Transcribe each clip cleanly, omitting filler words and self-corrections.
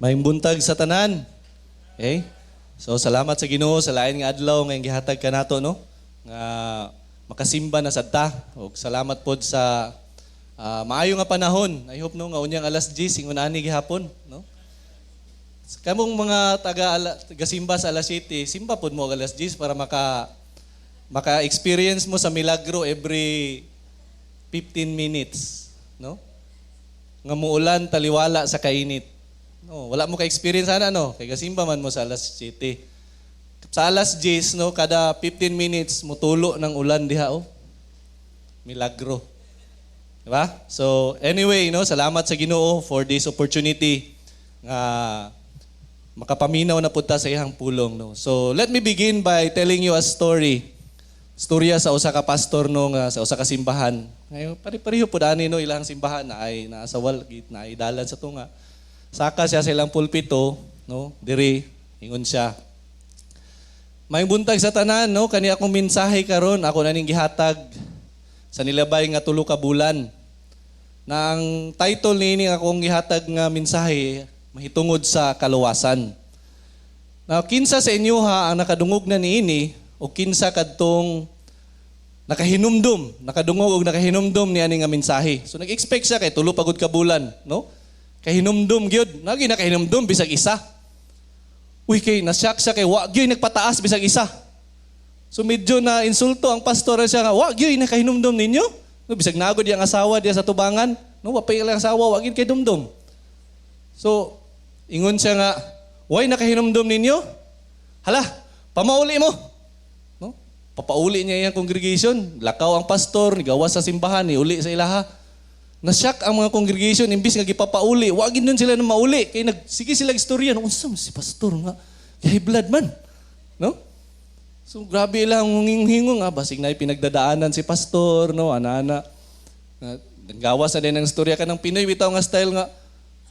Maayong buntag sa tanan. Okay? So salamat sa Ginoo sa lain nga adlaw nga gihatag kanato, no, nga makasimba na sad ta. Og salamat pod sa maayo nga panahon. I hope, no, nga unyang alas 10 ingon ani gihapon, no? Kamong mga taga simba sa alas 7, simba pod mo og alas 10 para maka experience mo sa milagro every 15 minutes, no? Nga muulan taliwala sa kainit. No, wala mo ka-experience ana, no, kay gasimba man mo sa alas 7. Sa alas 10, no, kada 15 minutes mutulo ng ulan diha, oh. Milagro. Diba? So anyway, no, salamat sa Ginoo for this opportunity nga makapaminaw na pud ta sa iyang pulong, no. So let me begin by telling you a story. Storya sa usa ka pastor, no, nga sa usa ka simbahan. Ngayon pare-pareho pud ani, no, ilang simbahan na ay naa sa wall na ay dalan sa tunga. Saka siya sa ilang pulpito, no, diri ingon siya. "Maayong buntag sa tanan, no, kani akong mensahe karon ako na ning gihatag sa nilabay nga 3 ka bulan. Na ang title niini akong gihatag nga mensahe mahitungod sa kaluwasan. Now, kinsa sa inyo ha ang nakadungog na niini o kinsa kadtong nakahinumdum, nakadungog og nakahinumdum ni ani nga mensahe?" So nag-expect siya kay 3 pa gud ka bulan, no? Kahinumdum gyud. Nagi nakahinumdum bisag isa. Uy, kay nasyak siya kay wa gyud nagpataas bisag isa. So medyo na insulto ang pastor siya nga wa gyud nakahinumdum ninyo. No, bisag nagod yang asawa diya sa tubangan, no, wa pa ilang asawa, wa gyud kay dumdum. So ingon siya nga, "Way nakahinumdum ninyo? Hala, pamauli mo." No? Papauli niya iyang congregation. Lakaw ang pastor, gawas sa simbahan, uli sa ilaha. Nasyak ang mga congregation imbis nga gipapauli, wa gid nun sila na mauli kay nag sige sila istorya, no, unsa man si pastor nga high blood man. No? So grabe lang hingong nga basig na pinagdadaanan si pastor, no, ana-ana. Gawas na din ang istorya ka ng Pinoy bitaw nga style nga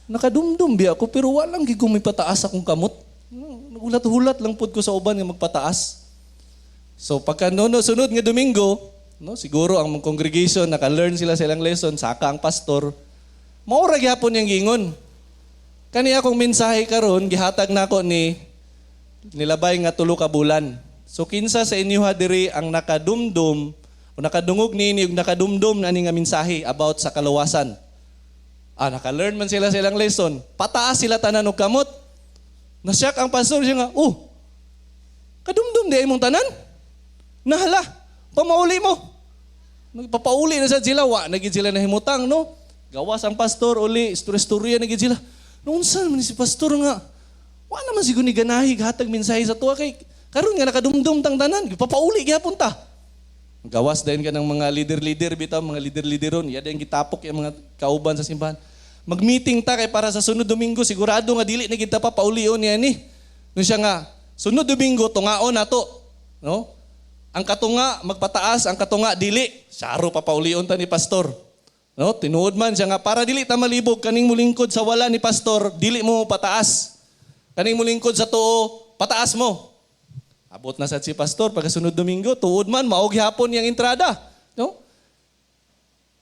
nakadumdum biya ako pero walang gid ko may pataas akong kamot. No, nagulat-hulat lang pud ko sa uban nga magpataas. So pagka no, no, sunod nga Domingo, no, siguro ang mga congregation naka-learn sila sa ilang lesson, saka ang pastor, mao ra gyapon yang giingon. "Kani akong mensahe karon gihatag nako ni nilabay nga 3 ka bulan. So kinsa sa inyo ha diri ang nakadumdum o nakadungog nini ug nakadumdum na ani nga mensahe about sa kaluwasan?" Ah, naka-learn man sila sa ilang lesson. Pataas sila tanan og kamot. Nasyak ang pastor siya nga, "Oh, kadumdum di imong tanan? Nahala, pamauli mo." Nagpapauli na sad sila, wa na gid sila nahimutang, no? Gawas ang pastor, uli, istorya-istorya na gid sila. Noon man si pastor nga, wa naman siguro ni ganahi hatag mensahe sa tuwa kay karon nga nakadumdum tang tanan, papauli gihapon ta. Gawas din ka ng mga leader-leader bitaw, mga leader-leaderon, iya din gitapok yung mga kauban sa simbahan. "Mag-meeting ta kay para sa sunod Domingo sigurado nga dili na gid ta papaulion niya ni." Nung siya nga, "Sunod Domingo tungaon nato, no? Ang katunga magpataas, ang katunga dili. Saro papaulion ta ni pastor." No, tinuod man siya nga para dili ta malibog, kaning mulingkod sa wala ni pastor, dili mo pataas. Kaning mulingkod sa tuo, pataas mo. Abot na sa si pastor pagkasunod Domingo, tuod man mao gihapon yang entrada, no?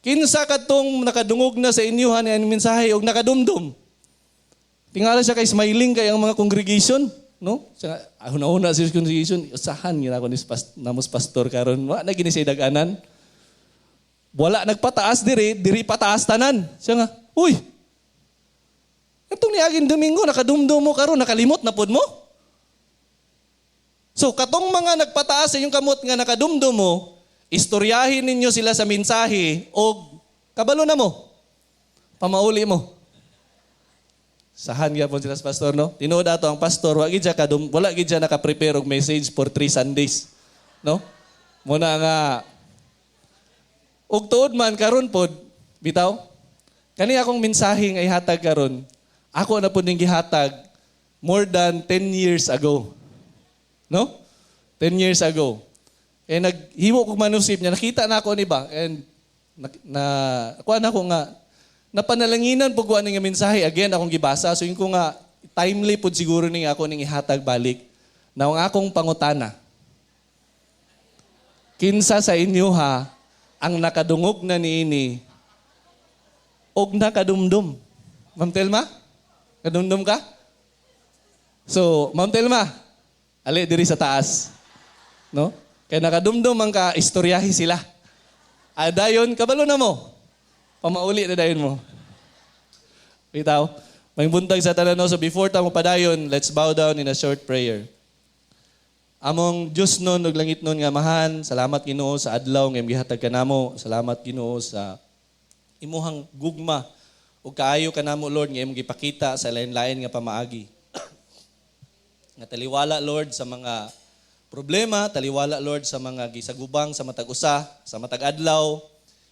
Kinsa kadtong nakadungog na sa inyo ha ni mensahe og nakadumdum? Tingala siya kay smiling kay ang mga congregation, no? Siya nga, una-una sa congregation, usahan gina ako ni namos pastor karon, wa na gini siya dag-anan. Wala nagpataas diri, diri pataas tanan. Siya nga, "Uy, itong niaging Domingo, nakadumdum mo, karon nakalimot na pod mo?" So, katong mga nagpataas sa inyong kamot nga nakadumdum mo, istoryahin ninyo sila sa mensahe o kabalo na mo. Pamauli mo. Sahan gyapon sila sa pastor, no? Tinuod ato ang pastor, wala gid siya naka-prepare og message for 3 Sundays. No? Muna nga ug tuod man karon pod bitaw. Kani akong mensahe nga ihatag karon, ako na pod ning gihatag more than 10 years ago. No? 10 years ago. Eh naghimo kog manusip niya, nakita na ako ni ba and na kuan ako nga napanalanginan po ko ani nga mensahe again akong gibasa, so yun ko nga timely pod siguro ning ako ning ihatag balik. Na ang akong pangutana, kinsa sa inyo ha ang nakadungog na niini og nakadumdum? Ma'am Telma? Kadumdum ka? So, Ma'am Telma, ali diri sa taas. No? Kaya nakadumdum ang ka istoryahi sila. Ah, dayon, kabalo na mo. Pamauli na dayon mo. Bitaw. May buntag sa tanan, no? So before ta mo padayon, let's bow down in a short prayer. Among Diyos nun ug langit nun nga Amahan, salamat, Ginoo, sa adlaw nga imong gihatag kanamo. Salamat, Ginoo, sa imuhang gugma ug kaayo kanamo, Lord, nga imong gipakita sa lain-lain nga pamaagi. Nga taliwala, Lord, sa mga problema, taliwala, Lord, sa mga gisagubang sa matag usa, sa matag adlaw,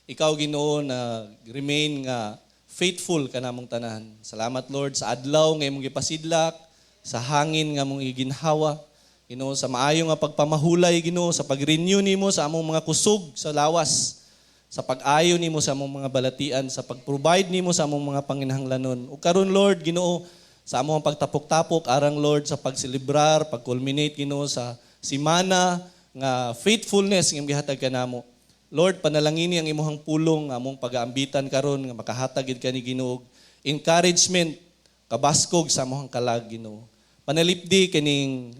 ikaw, Ginoo, na remain nga faithful kanamong tanan. Salamat, Lord, sa adlaw nga imong gipasidlak, sa hangin nga among giginhawa, Ginoo, sa maayo nga pagpamahulay, Ginoo, sa pag-renew nimo sa among mga kusog sa lawas, sa pag-ayo nimo sa among mga balatian, sa pag-provide nimo sa among mga panginahanglanon. Ug karon, Lord, Ginoo, sa among pagtapok-tapok arang, Lord, sa pagselebrar, pag-culminate, Ginoo, sa simana nga faithfulness nga imong gihatag kanamo. Lord, panalangini ang imuhang pulong nga among pagaambitan karon nga makahatag gid kani, Ginoo, encouragement, kabaskog sa among kalag, Ginoo. Panalipdi kining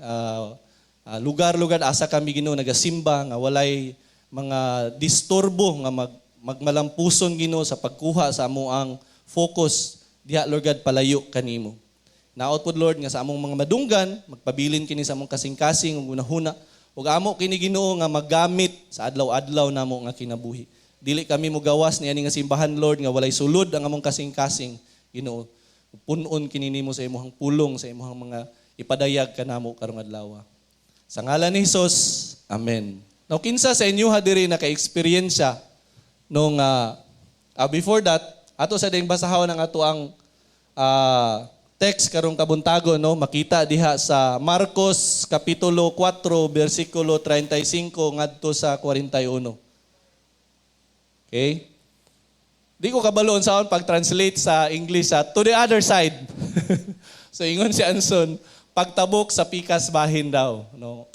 lugar-lugar asa kami, Ginoo, nagasimba nga walay mga disturbo nga magmalampuson, Ginoo, sa pagkuha sa among focus diha, Lord God, palayo kanimo. Naot pod, Lord, nga sa among mga madunggan magpabilin kini sa among kasing-kasing ug hunahuna ug amo kini, Ginoo, nga magamit sa adlaw-adlaw namo nga kinabuhi. Dili kami mogawas niani nga simbahan, Lord, nga walay sulod ang among kasing-kasing, Ginoo. Punon kini nimo sa imong pulong, sa imong mga ipadayag kanamo karong adlaw. Sa ngalan ni Jesus, Amen. Now, kinsa sa inyo ha diri naka-eksperyensya nung before that, ato sa ding basahon ang ato ang text karong kabuntago, no, makita diha sa Marcos kapitulo 4 bersikulo 35 ngadto sa 41. Okay? Di ko kabalo unsaon pag-translate sa English sa "to the other side." So ingon si Anson, pagtabok sa pikas bahin daw, no?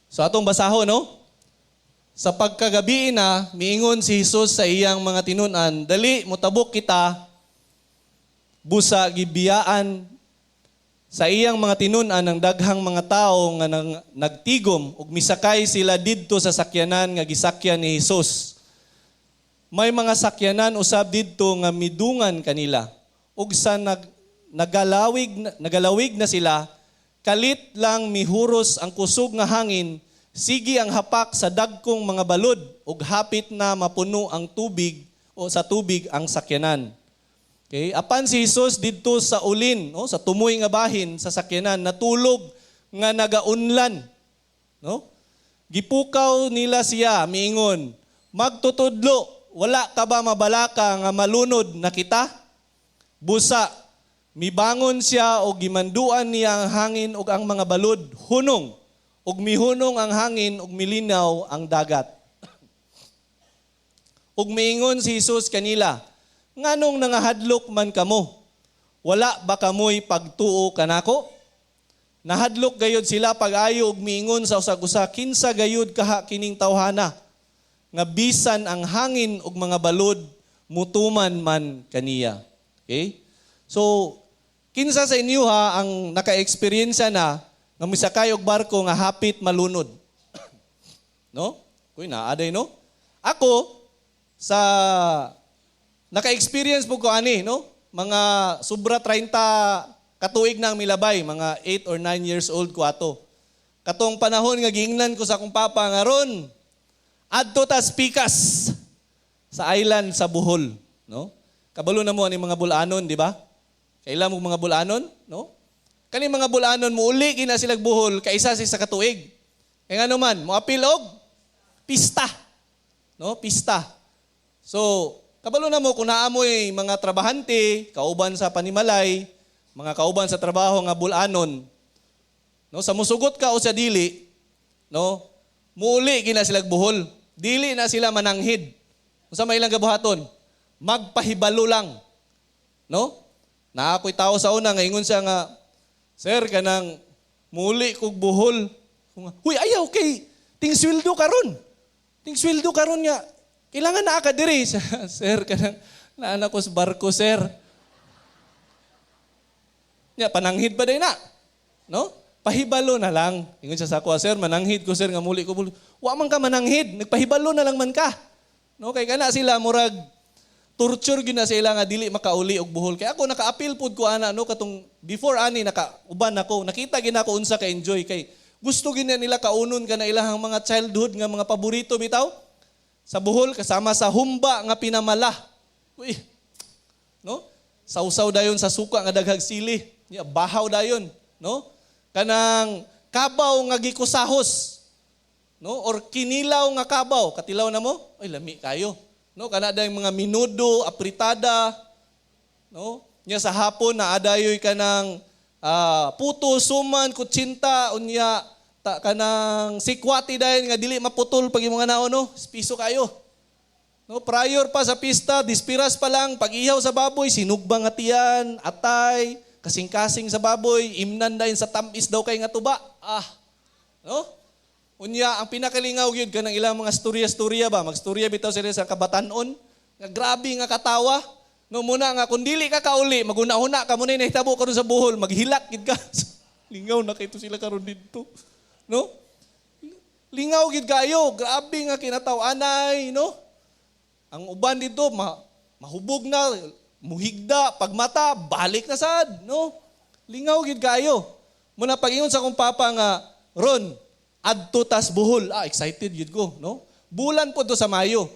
So atong basahon, no? Sa pagkagabi na, miingon si Jesus sa iyang mga tinun-an, "Dali, mutabok kita." Busa gibiyaan sa iyang mga tinun-an ang daghang mga tao nga nagtigom ug misakay sila didto sa sakyanan nga gisakyan ni Jesus. May mga sakyanan usab didto nga midungan kanila. Ug sa nagalawig na sila, kalit lang mihuros ang kusog nga hangin, sige ang hapak sa dagkong mga balod ug hapit na mapuno ang tubig o sa tubig ang sakyanan. Okay? Apan si Jesus didto sa ulin, no, sa tumoy nga bahin sa sakyanan, natulog nga nagaunlan. No? Gipukaw nila siya, miingon, "Magtutudlo, wala ka ba mabalaka nga malunod na kita?" Busa, mibangon siya o gimanduan niya ang hangin ug ang mga balod, "Hunong." Ug mihunong ang hangin ug milinaw ang dagat. Ug miingon si Jesus kanila, "Nganong nangahadlok man kamo? Wala ba kamoy pagtuo kanako?" Nahadlok gayud sila pag-ayo ug miingon sa usag-usa, "Kinsa gayud kaha kining tawhana nga bisan ang hangin ug mga balod mutuman man kaniya?" Okay? So, kinsa sa inyo ha ang naka-experience na nga misakay og barko nga hapit malunod? No? Kuy naa day, no? Ako sa naka-experience po ko ani, no? Mga sobra 30 katuig na ang milabay, mga 8 or 9 years old ko ato. Katong panahon nga giingnan ko sa akong papa nga ron, adto tas pikas sa island sa Bohol, no? Kabalo na mo ani mga bulanon, di ba? Kaila mo mga bulanon, no? Kani mga bulanon muuli gina sila Bohol kaisa sa katuig. Kaya nga naman, moapil og pista. No? Pista. So, kabalo na mo kung naa moy mga trabahante, kauban sa panimalay, mga kauban sa trabaho nga bulanon. No, sa musugot ka o sa dili, no, muuli gina sila Bohol. Dili na sila mananghid. Unsa may ilang gabuhaton? Magpahibalo lang. No? Naa ko'y tao sa una nga ingon siya nga, "Sir, kanang muli kog Bohol." Huy, ayaw kay ting sweldo karon. Ting sweldo karon nga. Kailangan naa ka diri. "Sir, kanang naa na ko sa barko, sir." Nya pananghid pa day na. No? Pahibalo na lang. Ingon siya sa ako, "Sir, mananghid ko, sir, nga muli ko." Wa man ka mananghid, nagpahibalo na lang man ka. No, kay kana sila murag torture gyud na sila nga dili makauli og Bohol. Kay ako naka-apil pud ko ana, no, katong before ani naka uban ako, nakita gyud nako unsa ka enjoy kay gusto gyud na nila kaunon kana ilahang mga childhood nga mga paborito bitaw. Sa Bohol kasama sa humba nga pinamala. Uy. No? Sausaw dayon sa suka nga daghag sili. Ya, bahaw dayon, no? Kanang kabaw nga gikusahos. No? Or kinilaw nga kabaw, katilaw na mo? Ay, lami kayo. No, kana dayong mga minudo, apritada, no? Nya sa hapon na adayoy kanang puto, suman, kutsinta, unya ta kanang sikwati dayon nga dili maputol pag imong naon, no? Piso kayo. No, prior pa sa pista, dispiras pa lang, pag-ihaw sa baboy, sinugba nga tiyan, atay, kasing-kasing sa baboy, imnan dayon sa tamis daw kay nga tuba. Ah. No? Unya, ang pinakalingaw gyud kanang ilang mga storya-storya ba, magstorya bitaw sila sa kabatanon, nga grabe nga katawa. No, muna nga kung dili ka kauli, maguna-huna ka muna nahitabo karon sa Bohol, maghilak gid ka. Lingaw na kayto sila karon didto. No? Lingaw gid kayo, grabe nga kinataw-anay, no? Ang uban dito, mahubog na, muhigda, pagmata, balik na sad, no? Lingaw gid kayo. Muna pag-ingon sa akong papa nga, "Ron, adto tas Bohol." Ah, excited gid ko, no? Bulan po to sa Mayo.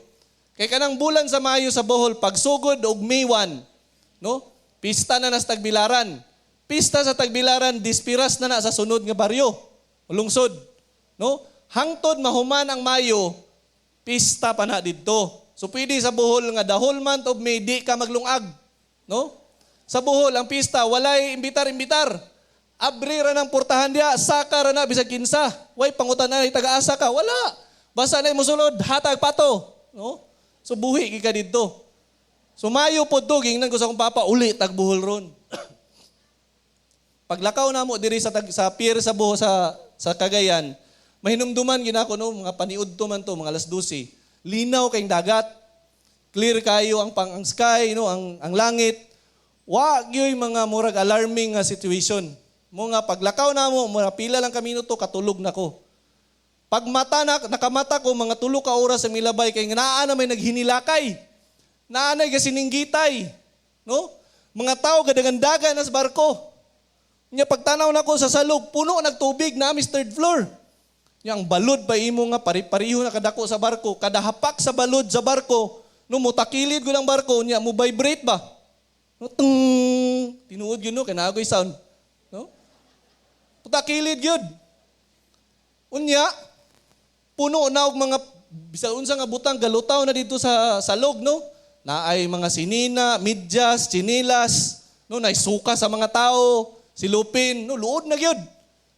Kay kanang bulan sa Mayo sa Bohol, pagsugod og May 1, no? Pista na nas Tagbilaran. Pista sa Tagbilaran, dispiras na na sa sunod nga baryo, lungsod, no? Hangtod mahuman ang Mayo, pista pa na didto. So pwede sa Bohol nga the whole month of May di ka maglungag, no? Sa Bohol ang pista walay imbitar-imbitar. Abri ra ng portahan diya, saka ra na bisag kinsa. Way pangutan na taga-asa ka, wala. Basta na mosulod, hatag pato, no? So buhi ka didto. So Mayo pod to, gingnan ko sa akong papa, "Uli tag Bohol ron." Paglakaw namo diri sa pier sa Bohol sa Cagayan, mahinumduman ginako, no, mga paniudto man to, mga alas 12. Linaw kayong dagat. Clear kayo ang sky, no, ang langit. Wa gyoy mga murag alarming nga situation. Mo nga paglakaw namo, mga pila lang ka minuto katulog na ko. Pag mata na, nakamata ko mga 3 ka oras sa milabay kay naa na may naghinilakay. Naa na gasiningitay, no? Mga tao gadagandagan na sa barko. Nya pagtanaw nako sa salog, puno nagtubig na third floor. Nya ang balod ba imo nga pari-pariho na kadako sa barko, kada hapak sa balod sa barko, no, mutakilid ko lang barko, nya mo vibrate ba? No, tung, tinuod yun, no, kay naa koy sound. No? Putakilid yun. Unya, puno na og mga bisag unsa nga butang galutaw na dito sa salog, no? Naay mga sinina, medyas, tsinilas, no, naay suka sa mga tao, silupin, no, luod na gyud.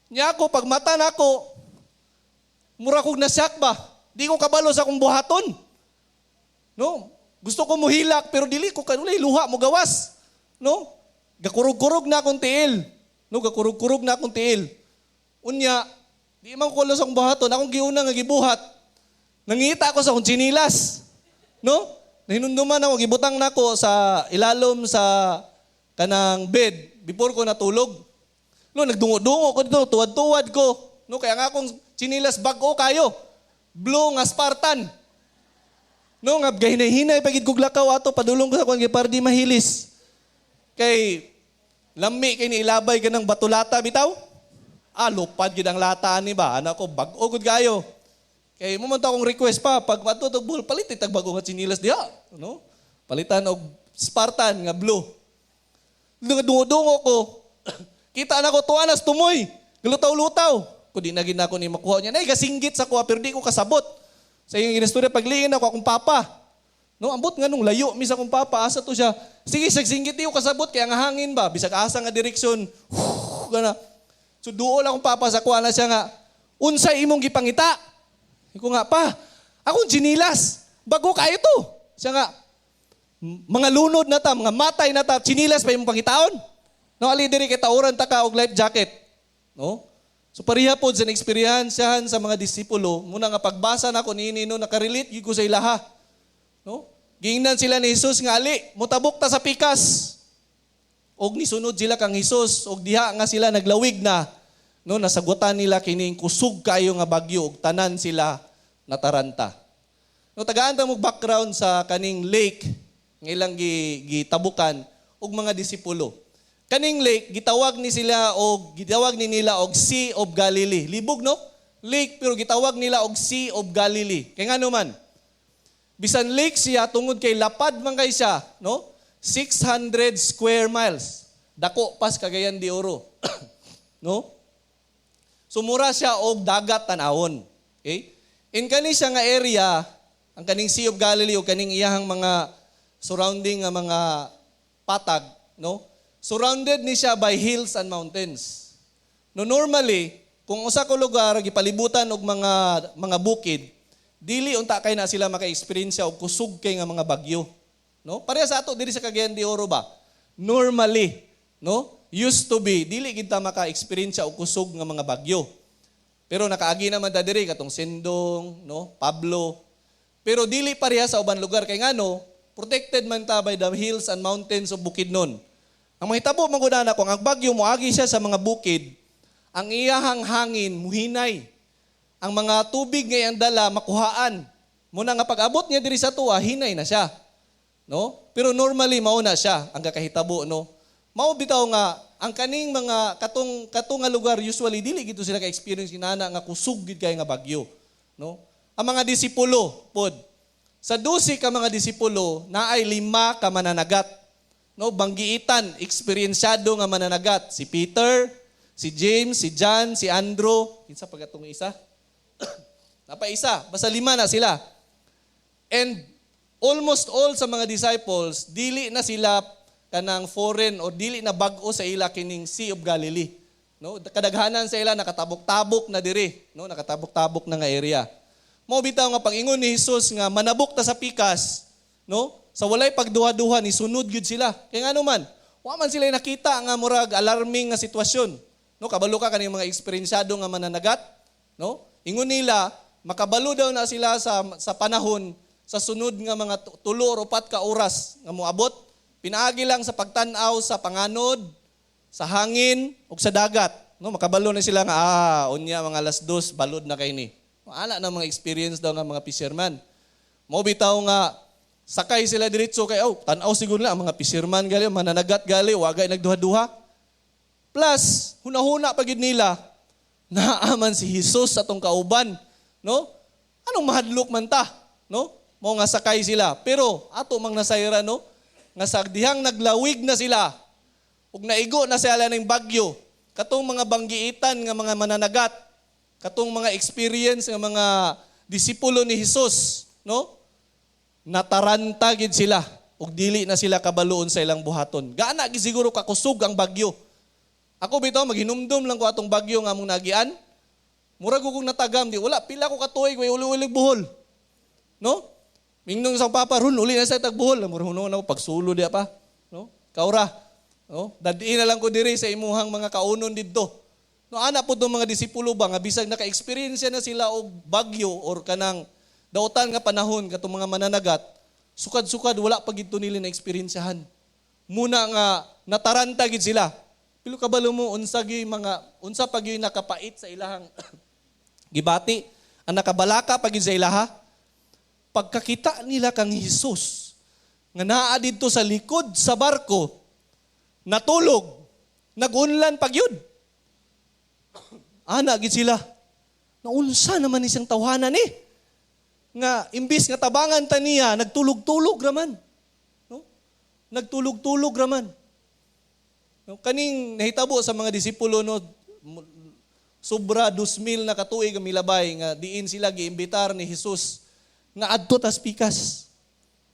Nya ako pag mata nako, mura kog nasyak ba? Di ko kabalo sa akong buhaton. No? Gusto ko muhilak pero dili ko kanulay luha mo gawas. No? Gakurog-kurog na akong tiil. No, gakurog-kurog na akong tiil. Unya, di man ko sa akong buhaton, akong giuna nga gibuhat. Nangita ako sa akong tsinilas. No? Nahinumduman ako, gibutang nako sa ilalom sa kanang bed before ko natulog. No, nagdungo-dungo ko dito, tuwad-tuwad ko. No, kaya nga akong tsinilas bag-o kayo. Blue nga Spartan. No, nga gahinay-hinay pagid kog lakaw ato padulong ko sa kuan kay para di mahilis. Kay lami kay ni ilabay ka ng batulata bitaw. Ah, lupad gid ang lata ni ba? Ana ko bag-o gud kayo. Kay mo man to akong request pa pag adto og Bohol, palit tag bag-o nga tsinilas diha, no? Palitan og Spartan nga blue. Dungo-dungo ko. Kita na ko tuwa nas tumoy. Galutaw-lutaw. Kung di na gid na ako ni makuha niya. Nay gasinggit sa kuha pero di ko kasabot. Sa iyong ginistorya pagliin ako akong papa. No, ambot nga nung layo mi sa akong papa, asa to siya. Sige, singgit di ko kasabot kaya nga hangin ba bisag asa nga direksyon. Gana. So duol akong papa sa kuha na siya nga, "Unsay imong gipangita?" Ko nga, "Pa, akong tsinilas. Bago kayo to." Siya nga, "Mga lunod na ta, mga matay na ta, tsinilas pa imong pangitaon? No, ali diri kay tauran ta ka og life jacket." No? So pareha pod sa experience sa mga disipulo, muna nga pagbasa nako niini, no, nakarelate gyud ko sa ilaha. No? Gingnan sila ni Jesus nga, "Ali, mutabok ta sa pikas." Og nisunod sila kang Hesus og diha nga sila naglawig na, no, nasagwatan nila kining kusog kayo nga bagyo og tanan sila nataranta. No, tagaan ta mo background sa kaning lake nga ilang gitabukan og mga disipulo. Kaning lake gitawag ni sila og gitawag ni nila og Sea of Galilee. Libog, no? Lake pero gitawag nila og Sea of Galilee. Kay ngano man? Bisan lake siya, tungod kay lapad man kay siya, no? 600 square miles. Dako pas Cagayan de Oro, no? Sumura siya og dagat tan-awon. Okay? In kani siya nga area, ang kaning Sea of Galilee o kaning iyahang mga surrounding nga mga patag, no? Surrounded ni siya by hills and mountains. No, normally, kung usa ka lugar gipalibutan og mga bukid, dili unta kay na sila maka-experience og kusog kay nga mga bagyo. No? Pareha sa ato diri sa Cagayan de Oro ba? Normally, no? Used to be dili gid ta maka-experience og kusog nga mga bagyo. Pero nakaagi naman ta diri katong Sendong, no? Pablo. Pero dili pareha sa uban lugar kay ngano, protected man ta by the hills and mountains of Bukidnon. Ang mahitabo man gud ana, kung ang bagyo moagi siya sa mga bukid, ang iyahang hangin muhinay. Ang mga tubig nga iyang dala makuhaan. Muna nga pag-abot niya diri sa tuwa, hinay na siya. No? Pero normally mao na siya ang kakahitabo, no. Mao bitaw nga ang kaning mga katong katong nga lugar, usually dili gito sila ka-experience inana nga kusog gid kay nga bagyo, no? Ang mga disipulo pod, sa 12 ka mga disipulo, naay lima ka mananagat. No, banggiitan, eksperyensyado nga mananagat. Si Peter, si James, si John, si Andrew, kinsa pa katong isa? Napa isa, basta lima na sila. And almost all sa mga disciples, dili na sila kanang foreign o dili na bag-o sa ila kining Sea of Galilee. No, kadaghanan sa ila nakatabok-tabok na diri, no, nakatabok-tabok na nga area. Mao bitaw nga pag-ingon ni Jesus nga manabok ta sa pikas, no? Sa walay pagduha-duha ni sunod gyud sila. Kay ngano man, wa man sila nakita nga murag alarming nga sitwasyon. No, kabalo ka kaning mga eksperyensyado nga mananagat, no? Ingon nila, makabalo daw na sila sa panahon sa sunod nga mga 3 or 4 ka oras nga moabot. Pinaagi lang sa pagtan-aw sa panganod, sa hangin ug sa dagat. No, makabalo na sila nga unya mga alas 2 balod na kay ni. Ana na mga experience daw nga mga fisherman. Mao bitaw nga sakay sila diretso kay, oh, tan-aw siguro na ang mga fisherman gali, mananagat gali, wagay nagduha-duha. Plus, hunahuna pa gid nila, naaman si Jesus sa atong kauban, no? Anong mahadlok man ta, no? Mao nga sakay sila. Pero ato mang nasayran, no, nga sa dihang naglawig na sila ug naigo na sila ng bagyo, katong mga banggiitan nga mga mananagat, katong mga experience nga mga disipulo ni Jesus, no? Nataranta gid sila ug dili na sila kabaluon sa ilang buhaton. Gaana gid siguro kakusog ang bagyo. Ako bitaw, maghinumdum lang ko atong bagyo nga among nagian. Murag ko kong natagam, di wala pila ko katuig way uli-ulig Bohol. No? Mingnong sa papa ron uli na sa tag Bohol, murag huno na ko pagsulo diya pa, no? Kaura. No? Dadiin na lang ko diri sa imuhang mga kaunon didto. No, ana po tong mga disipulo ba nga bisag naka-experience na sila og bagyo or kanang dautan nga panahon katong mga mananagat, sukad-sukad wala pa gid to nila na eksperyensahan. Muna nga nataranta gid sila. Pero kabalo mo unsa gyud mga unsa pa gyud nakapait sa ilahang gibati, ang nakabalaka pa gyud sa ilaha, pagkakita nila kang Hesus nga naa didto sa likod sa barko, natulog, nagunlan pa gyud. Ana gid sila. Naunsa naman ni siyang tawhana ni? Nga imbis nga tabangan ta niya, nagtulog-tulog raman. No? Nagtulog-tulog raman. No? Kaning nahitabo sa mga disipulo, no, sobra 2,000 na katuig ang milabay nga diin sila giimbitar ni Jesus nga adto tas pikas.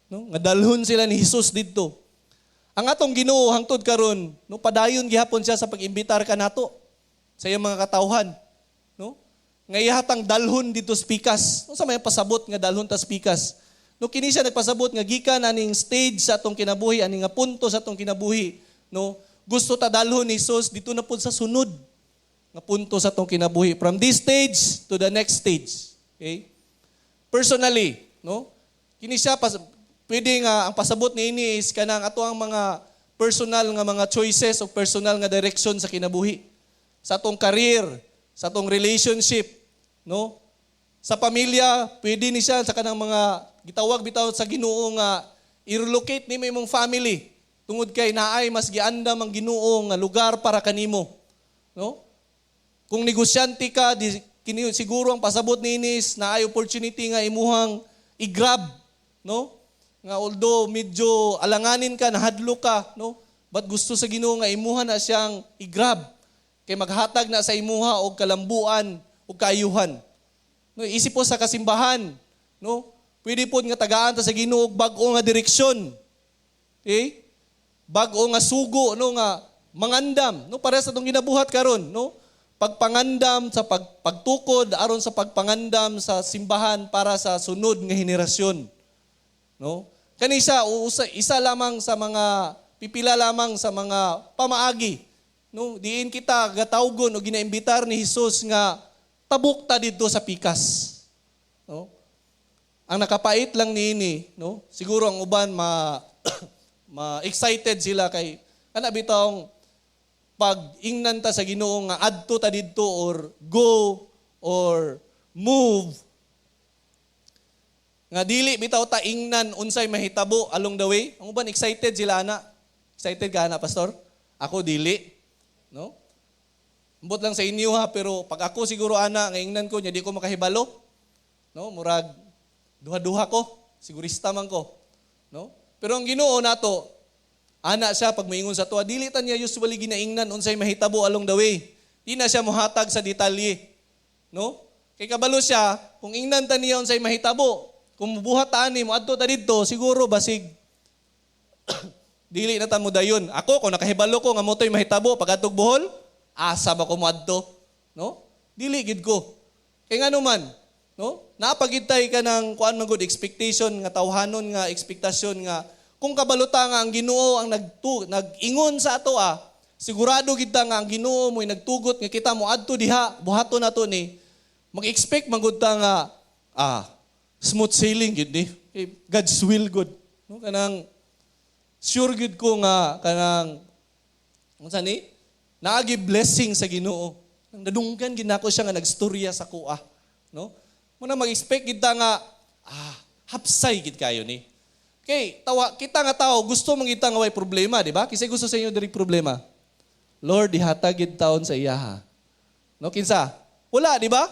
No? Nga dalhon sila ni Jesus didto. Ang atong Ginoo hangtod karon, no, padayon gihapon siya sa pag-imbitar kanato sa iyang mga katawhan, no? Nga ihatang dalhon dito sa pikas. No, sa may pasabot nga dalhon tas pikas? No, kini siya nagpasabot nga gikan aning stage sa atong kinabuhi, aning nga punto sa atong kinabuhi, no? Gusto ta dalhon ni Jesus dito na pud sa sunod nga punto sa atong kinabuhi, from this stage to the next stage. Okay? Personally, no? Kini siya pwede nga ang pasabot niini is kanang ato ang mga Personal nga mga choices o personal nga direction sa kinabuhi. Sa atong career, sa atong relationship, no? Sa pamilya, pwede ni siya sa kanang mga gitawag bitaw sa Ginoo nga i-relocate nimo imong family tungod kay naay mas giandam ang Ginoo nga lugar para kanimo, no? Kung negosyante ka, di, kini siguro ang pasabot niini is naay opportunity nga imuhang i-grab, no? Nga although medyo alanganin ka, nahadlok ka, no? But gusto sa Ginoo nga imuha na siyang i-grab kay maghatag na sa imuha og kalambuan ug kaayuhan. No, isip po sa kasimbahan, no? Pwede pod nga tagaan ta sa Ginoo og bag-o nga direksyon. Okay? Bag-o nga sugo, no, nga mangandam, no, para sa atong ginabuhat karon, no? Pagpangandam sa pagtukod aron sa pagpangandam sa simbahan para sa sunod nga henerasyon. No? Kani siya isa lamang sa mga pipila lamang sa mga pamaagi. No, diin kita gatawgon o ginaimbitar ni Hesus nga tabok ta didto sa pikas. No? Ang nakapait lang niini, no? Siguro ang uban ma ma excited sila kay kana bitawng pag ingnan ta sa Ginoo nga adto ta didto or go or move, nga dili bitaw ta ingnan unsay mahitabo along the way. Ang uban excited sila ana. Excited ka ana, Pastor? Ako dili, no? Ambot lang sa inyo ha, pero pag ako siguro ana nga ingnan ko nya di ko makahibalo, no, murag duha-duha ko, sigurista man ko, no? Pero ang Ginoo nato ana siya, pag moingon sa tuwa, dili ta niya usually ginaingnan unsay mahitabo along the way. Di na siya mohatag sa detalye. No? Kay kabalo siya, kung ingnan ta niya unsay mahitabo, kung mubuhat ta ani, moadto ta didto, siguro basig dili na ta mo dayon. Ako, kung nakahibalo ko nga mao to'y mahitabo pag adtog Bohol, asa ba ko moadto? No? Dili gid ko. Kay ngano man, no? Napagitay ka ng kuan man gud, expectation nga tawhanon nga ekspektasyon nga kung kabalo ta nga ang Ginoo ang nag-ingon sa ato ah, sigurado gid ta nga ang Ginoo mo'y nagtugot nga kita mo adto diha, buhaton nato ni. Mag-expect man gud ta nga smooth sailing gid ni. Eh, God's will good. No, kanang sure gid ko nga kanang unsa ni? Naagi blessing sa Ginoo. Nang nadunggan gid nako siya nga nagstorya sa kuha, no? Muna mag-expect gid ta nga hapsay gid kayo ni. Okay, tawa kita nga tao gusto man kita nga way problema, di ba? Kinsa gusto sa inyo diri problema? Lord, ihatag gid taon sa iyaha. No, kinsa? Wala, di ba?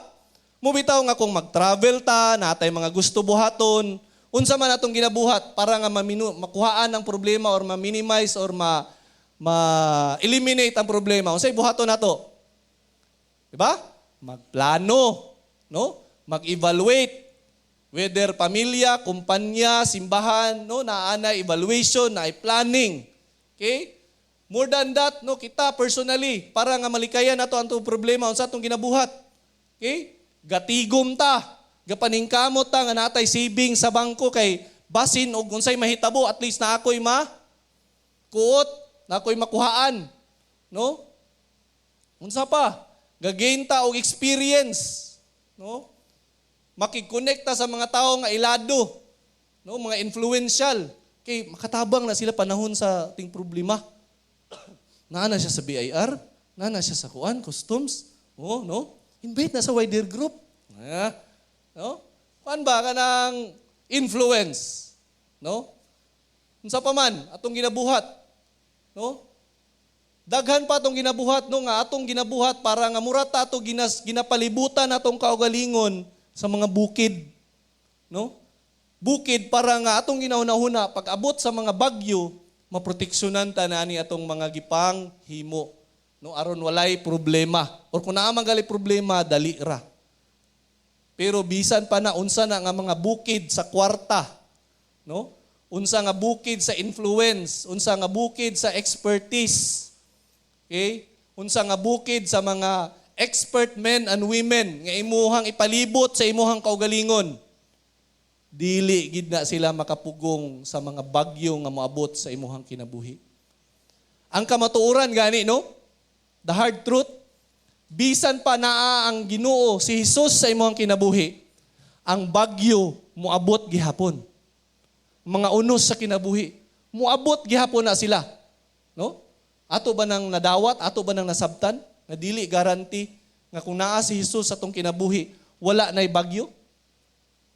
Mubitaw nga kung mag-travel ta, natay mga gusto buhaton, unsa man atong ginabuhat para nga makuhaan ang problema or ma-minimize or ma ma-eliminate ang problema. Unsay buhaton nato? Di ba? Magplano, no? Mag-evaluate whether pamilya, kumpanya, simbahan, no, naana evaluation, na planning. Okay? More than that, no, kita personally para nga malikayan nato ang atong problema, unsa atong ginabuhat? Okay? Gatigom ta, gapaningkamot ta nga natay saving sa bangko kay basin og unsay mahitabo, at least na ako'y ma kuot, na ako'y makuhaan, no? Unsa pa? Gagain ta og experience, no? Makikonnect ta sa mga tao nga ilado, no, mga influential kay makatabang na sila panahon sa ting problema. Naa na siya sa BIR, naa na siya sa kuan, customs, oh, no? Invite na sa wider group. Ah, no? Kuan ba kanang influence, no? Unsa pa man atong ginabuhat, no? Daghan pa atong ginabuhat, no, nga atong ginabuhat para nga mura ta ato ginapalibutan atong kaugalingon sa mga bukid, no? Bukid para nga atong ginahuna-huna pag abot sa mga bagyo, maproteksyonan ta na ani atong mga gipang himo, no, aron walay problema or kung naa man gali problema, dali ra. Pero bisan pa na unsa na nga mga bukid sa kwarta, no, unsa nga bukid sa influence, unsa nga bukid sa expertise, okay, unsa nga bukid sa mga expert men and women nga imuhang ipalibot sa imuhang kaugalingon, dili gid na sila makapugong sa mga bagyo nga moabot sa imuhang kinabuhi. Ang kamatuoran gani, no? The hard truth, bisan pa naa ang Ginoo si Hesus sa imuhang kinabuhi, ang bagyo moabot gihapon. Mga unos sa kinabuhi, moabot gihapon na sila. No? Ato ba nang nadawat, ato ba nang nasabtan nga dili guarantee nga kung naa si Jesus sa atong kinabuhi, wala na'y bagyo?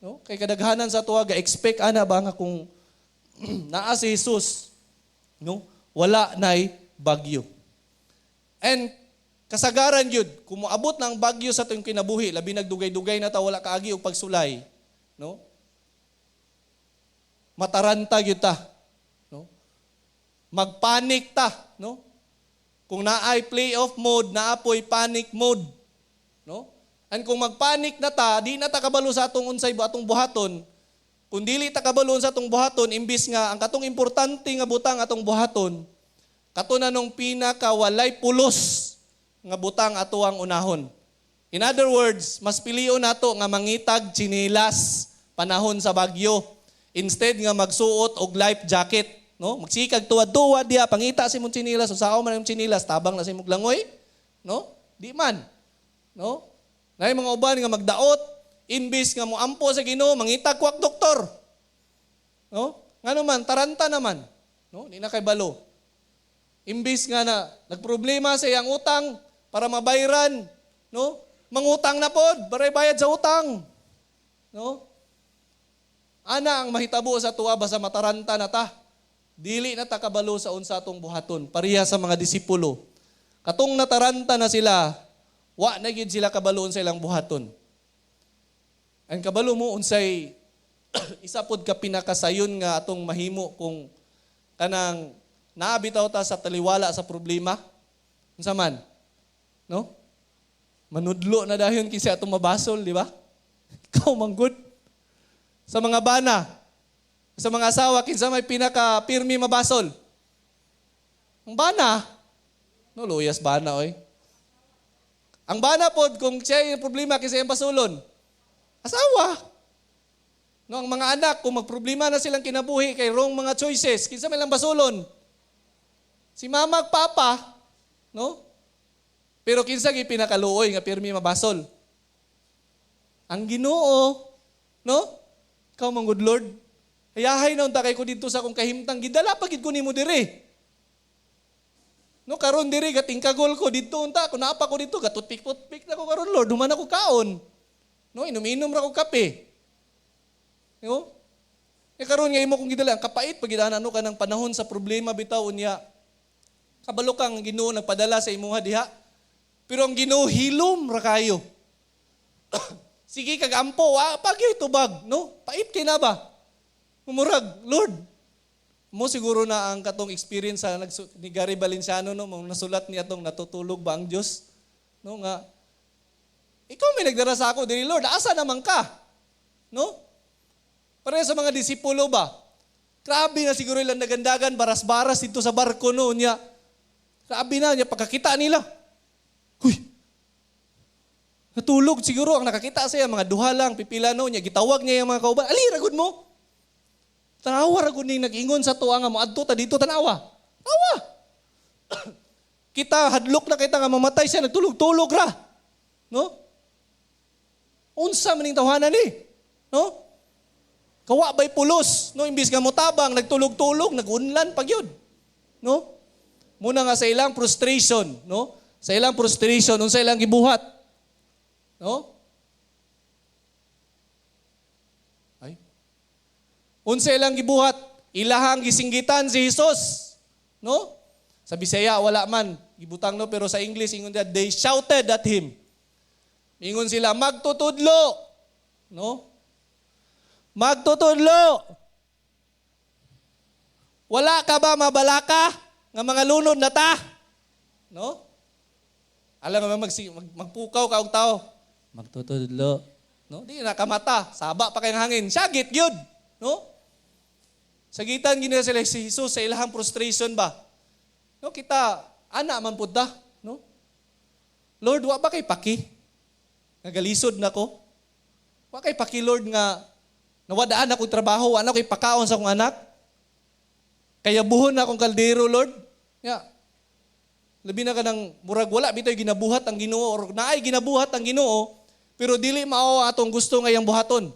No? Kay kadaghanan sa atoa ga-expect ana ba nga kung naa si Jesus, no, wala na'y bagyo. And kasagaran gyud, kung moabot na ang bagyo sa atong kinabuhi, labi nagdugay-dugay na ta wala kaagi og pagsulay, no? Mataranta gyud ta, no? Magpanic ta, no? Kung naay playoff mode, naapoy panic mode, no? And kung magpanic na ta, di na ta kabalo sa atong unsay ba atong buhaton. Kung dili ta kabalo sa atong buhaton, imbis nga ang katong importante nga butang atong buhaton, kato na nung pinaka walay pulos nga butang ato ang unahon. In other words, mas pilion nato nga mangitag tsinilas panahon sa bagyo instead nga magsuot og life jacket, no? Magsikag tuwad-tuwad diha, pangita sa imong tsinilas, unsaon man imong tsinilas, tabang na sa imong langoy, no? Di man. No? Naay mga uban nga magdaot imbis nga moampo sa Ginoo, mangitag quack doktor. No? Ngano man, taranta naman. No? Di na kay balo. Imbis nga na nagproblema sa iyang utang para mabayran, no? Mangutang na pod para bayad sa utang. No? Ana ang mahitabo sa tuwa basta mataranta na ta. Dili na ta kabalo sa unsa atong buhaton. Pareha sa mga disipulo. Katong nataranta na sila, wa na gyud sila kabalo sa ilang buhaton. Ang kabalo mo unsay isa pod ka pinakasayon nga atong mahimo kung kanang naabitaw ta sa taliwala sa problema? Unsa man? No? Manudlo na dayon kinsa atong mabasol, di ba? Ikaw man gud. Sa mga bana, sa mga asawa, kinsa may pinaka pirmi mabasol? Ang bana. No, luyas bana oy. Ang bana pod kung siya yung problema, kinsa iyang basulon? Asawa. No, ang mga anak, kung magproblema na silang kinabuhi kay wrong mga choices, kinsa may lang basulon? Si mama ug papa, no? Pero kinsa gyud pinakaluoy nga pirmi mabasol? Ang Ginoo, no? Ikaw man good, Lord. Hayahay na unta kay ko dito sa akong kahimtang, gidala pa gid ko nimo diri. No, karon diri gatingkagol ko didto unta ko naa pa ko didto, gatutpik-putpik na ko karon, Lord, human ako kaon. No, inom-inom ra ko kape. No? E karon nga imo kong gidala, ang kapait pag no kanang panahon sa problema bitaw unya. Kabalo kang Ginoo nagpadala sa imuha diha. Pero ang Ginoo hilom ra kayo. Sige kag ampo, wa pa gyud tubag, no? Pait kay na ba? Murag, Lord, mo siguro na ang katong experience sa ni Gary Valenciano, no, mo nasulat niya atong "Natutulog ba ang Dios?" No, nga ikaw may nagdara sa ako diri, Lord, asa naman ka? No? Pareho sa mga disipulo ba? Grabe na siguro ilang nagandagan, baras-baras dito sa barko, no, niya. Grabe na niya pagkakita nila. Huy. Natulog siguro ang nakakita sa iya, mga duha lang, pipila, no, niya gitawag niya yung mga kauban. "Ali ra gud mo. Tanawa ra gud ning nag-ingon sa tuwa nga moadto ta dito, tanawa. Tawa. Kita hadlok na kita nga mamatay siya, nagtulog-tulog ra." No? Unsa man ning tawhana ni? No? Kawa bay pulos, no? Imbis nga motabang, nagtulog-tulog, nagunlan pag yun. No? Muna nga sa ilang frustration, no? Sa ilang frustration, unsa ilang gibuhat? No? Ay. Unsa ilang gibuhat? Ilahang gisinggitan si Jesus. No? Sa Bisaya wala man gibutang, no, pero sa English ingon diya, they shouted at him. Ingon sila, "Magtutudlo." No? "Magtutudlo. Wala ka ba mabalaka nga mga lunod na ta?" No? Alam mo magpukaw ka og tao. "Magtutudlo." No? Di na kamata, saba pa kayong hangin. Syagit gyud, no? Sagitan gid nila sila si Jesus sa ilahang frustration ba. No, kita ana man pud ta, no? "Lord, wa ba kay paki? Nagalisod na ko. Wa kay paki, Lord, nga nawadaan akong trabaho, wa na ko'y pakaon sa akong anak. Kaya buhon na akong kaldero, Lord." Ya. Labi na ka ng murag wala bitaw ginabuhat ang Ginoo or naay ginabuhat ang Ginoo pero dili mao atong gusto nga iyang buhaton.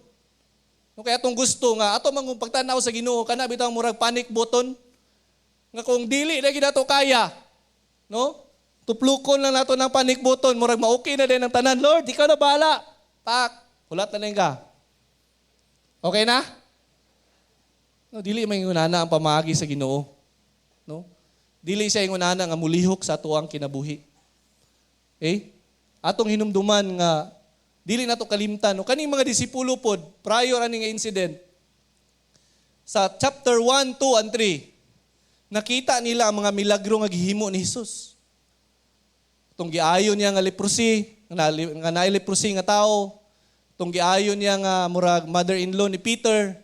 No, kaya atong gusto nga ato man kung pagtan-aw sa Ginoo kana bitaw murag panic button. Nga kung dili na gid nato kaya, no? Tuplukon lang nato ng panic button, murag ma-okay na din ang tanan. "Lord, ikaw na bahala." Pak, hulat na lang ka. Okay na? No, dili man ingon ang pamaagi sa Ginoo. No? Dili siya ingon nga mulihok sa atuang kinabuhi. Eh? Atong hinumduman nga dili nato kalimtan, no, kaning mga disipulo pod prior ani nga incident sa chapter 1, 2 and 3, nakita nila ang mga milagro nga gihimo ni Jesus. Tong giayo niya nga leprosy, nga naay leprosy nga tao, tong giayo niya nga murag mother-in-law ni Peter,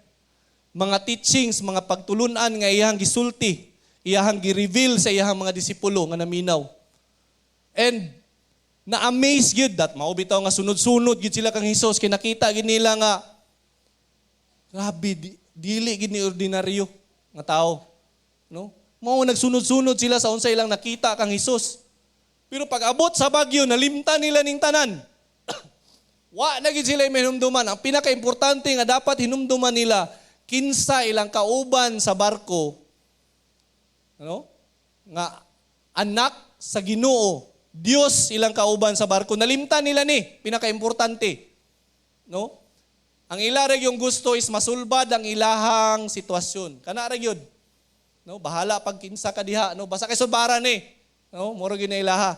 mga teachings, mga pagtulunan nga iyang gisulti, iyang gi-reveal sa iyang mga disipulo nga naminaw. And na-amaze gyud that mao bitaw nga sunod-sunod gyud sila kang Hesus kay nakita gyud nila nga grabe dili gyud ni ordinaryo nga tao. No? Mao nagsunod-sunod sila sa unsa ilang nakita kang Hesus. Pero pag abot sa bagyo, nalimtan nila ning tanan. Wa na gyud sila hinumduman. Ang pinakaimportante nga dapat hinumduman nila, kinsa ilang kauban sa barko, ano? Nga anak sa Ginoo, Dios ilang kauban sa barko. Nalimtan nila ni, pinakaimportante. No? Ang ila ra yung gusto is masulbad ang ilahang sitwasyon. Kana ra gyud. No, bahala pag kinsa ka diha, no, basta kay sulbaran ni. No, moro gyud na ilaha.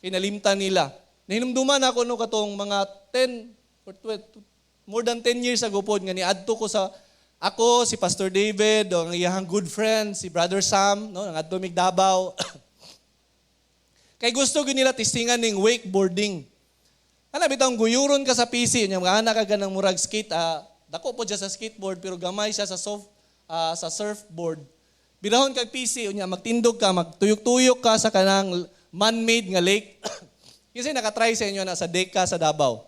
Kinalimtan nila. Nahinumduman ako, no, katong mga 10 or 12, more than 10 years ago pod nga niadto ko sa ako si Pastor David o ang iyahang good friend si Brother Sam, no, ngadto mig Davao. Kay gusto gyud nila testingan ning wakeboarding. Ana bitawng guyuron ka sa PC nya mga anak ka ganang murag skate, dako po siya sa skateboard pero gamay siya sa surfboard. Birahon kag PC unya magtindog ka, magtuyok-tuyok ka sa kanang man-made nga lake. Kasi nakatry sa inyo na sa Deka sa Davao.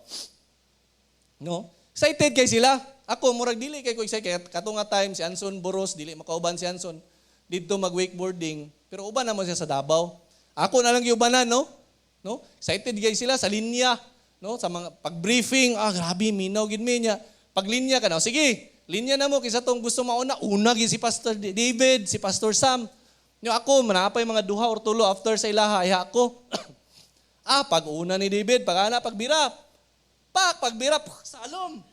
No? Excited kay sila. Ako murag dili kay ko excited kay kato nga time si Anson Boros, dili makauban si Anson didto mag wakeboarding, pero uban naman siya sa Davao. Ako na lang giubanan, no? No? Excited kay sila sa linya, no? Sa mga pag-briefing, ah, grabe minaw gid mi niya. Pag linya ka na, sige, linya na mo kaysa tong gusto mauna, una gid si Pastor David, si Pastor Sam. Nyo ako, manapay mga duha or tulo after sa ilaha, iha ako. Pag una ni David, pag ana, pagbira. Pak, pagbira, pak, salom.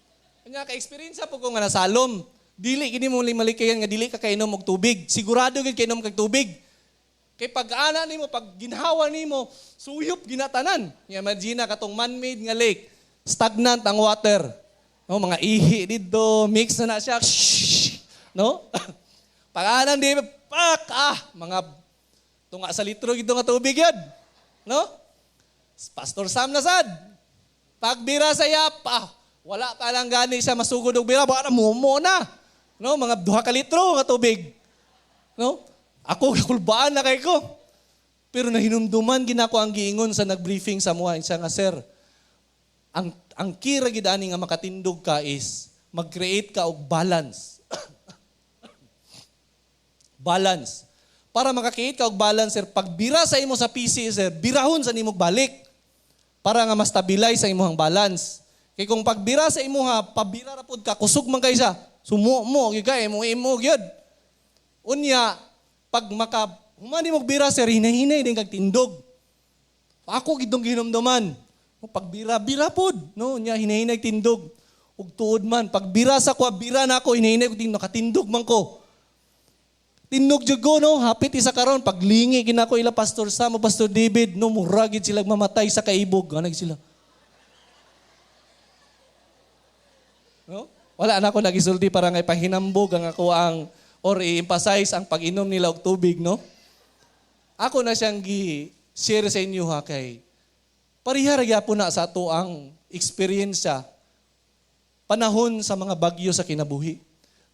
Kanya ka-experience po ko nga nasalom. Dili gini mo malikayan nga dili ka kainom og tubig. Sigurado gid kainom kag tubig. Kay pag ana nimo, pag ginhawa nimo, suyop ginatanan. Nga imagine katong man-made nga lake, stagnant ang water. No, mga ihi didto, mix na na siya. Shhh, no? Pag ana di pak mga tunga sa litro gito nga tubig yan. No? Pastor Sam na sad. Pagbira sa yap, wala pa lang gani siya masugod og bira, baka mumo na. No, mga 2 ka litro nga tubig. No? Ako kulbaan na kay ko. Pero nahinumduman ginako ang giingon sa nag-briefing sa mua, siya nga, "Sir, ang kira gid ani nga makatindog ka is mag-create ka og balance." Balance. Para maka-create ka og balance, sir, pagbira sa imo sa PC, sir, birahon sa nimog balik. Para nga ma-stabilize sa imong balance. Kay kung pagbira sa imuha, pabira ra pod ka, kusog man kay siya. Sumo mo, gyud ka, imo imo gyud. Unya, pag maka humani mo bira, sir, hinay-hinay din kag tindog. Ako gidong gihinumduman. No, pagbira, bira pod, no, nya hinay-hinay tindog. Ug tuod man, pagbira sa kwa, bira na ako, hinay-hinay ko tindog, nakatindog man ko. Tindog jud ko, no, hapit isa karon paglingi ginako ila Pastor Sam o Pastor David, no, mura gid sila mamatay sa kaibog, anag sila. No? Wala na ako nagisulti para nga ipahinambog ang ako ang or i-emphasize ang pag-inom nila og tubig, no? Ako na siyang gi-share sa inyo ha kay pareha ra gyapon na sa ato ang eksperyensya panahon sa mga bagyo sa kinabuhi.